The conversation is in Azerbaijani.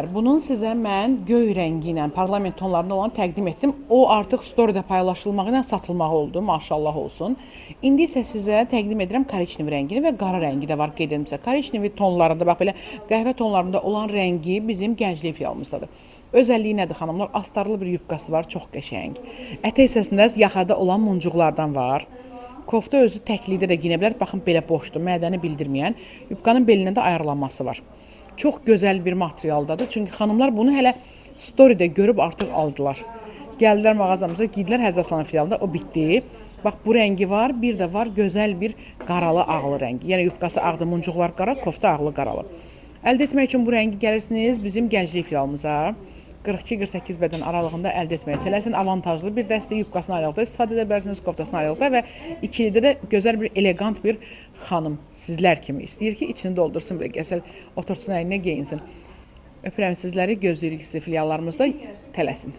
Bunun sizə mən göy rəngi ilə parlament tonlarında olan təqdim etdim. O artıq storydə paylaşılmağı ilə satılmağı oldu, maşallah olsun. İndi isə sizə təqdim edirəm korичневый rəngini və qara rəngi də var qeyd edim sizə. Korичневый tonlarında bax belə qəhvə tonlarında olan rəngi bizim gənclik filialımızdadır. Özəlliyi nədir xanımlar? Astarlı bir yubkası var, çox qəşəng. Ətək hissəsində yaxada olan muncuqlardan var. Kofta özü təklikdə də geyinə bilər. Baxın belə boşdur, mədəni bildirməyən. Yubkanın belində də ayarlanması var. Çox gözəl bir materialdadır. Çünki xanımlar bunu hələ storydə görüb artıq aldılar. Gəldilər mağazamıza, giydilər Həzrət Aslanov filialında. O bitdi. Bax bu rəngi var, bir də var gözəl bir qaralı ağlı rəngi. Yəni yubkası ağdır, muncuqlar qara, kofta ağlı qaralı. Əldə etmək üçün bu rəngi gəlirsiniz bizim gənclik filialımıza. 42-48 bədən aralığında əldə etməyə tələsin. Avantajlı bir dəstə yubkasını ayrılıqda istifadə edə bilərsiniz, koftasını ayrılıqda və ikilidə də gözəl bir elegant bir xanım sizlər kimi istəyir ki, içini doldursun, belə gözəl otursun, əyninə geyinsin. Öpürəm sizləri, gözləyirik sizi filiallarımızda. Tələsin.